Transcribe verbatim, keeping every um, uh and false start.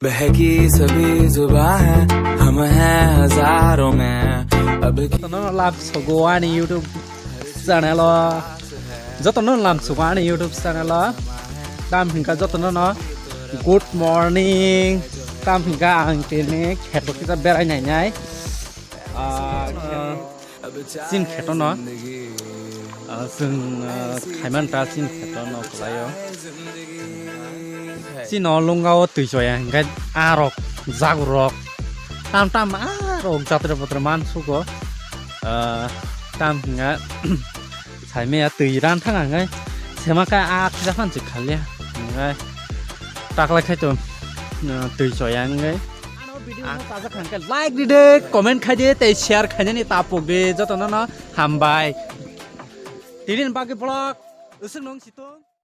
बहकी सभी जुबां है, हम हैं हजारों में। अब jotono no lam sugo ani YouTube channel o, jotono no lam sugo ani YouTube channel o. Tam hinka jotono no good morning. Tam hinka ang tini kheto kisa berai nai nai. Ah, Chin kheto no, ah, chwng, ah, khaimanta chin kheto no kwlaio. Chino lungao twi choya hingkhe arok jagurok tam tam arok jatra patra mansugo. Ah, tam hinga saimaya twi ran thang hingkhe sema khe a khisa phan se khalia hingkhe taklai khai to, ah, twi choya hingkhe. Ano video no tajak hingkhe like di de, comment khai di tei share khainani tapok di, jotono no hambai. Tini bagwi vlog usuk nung situng.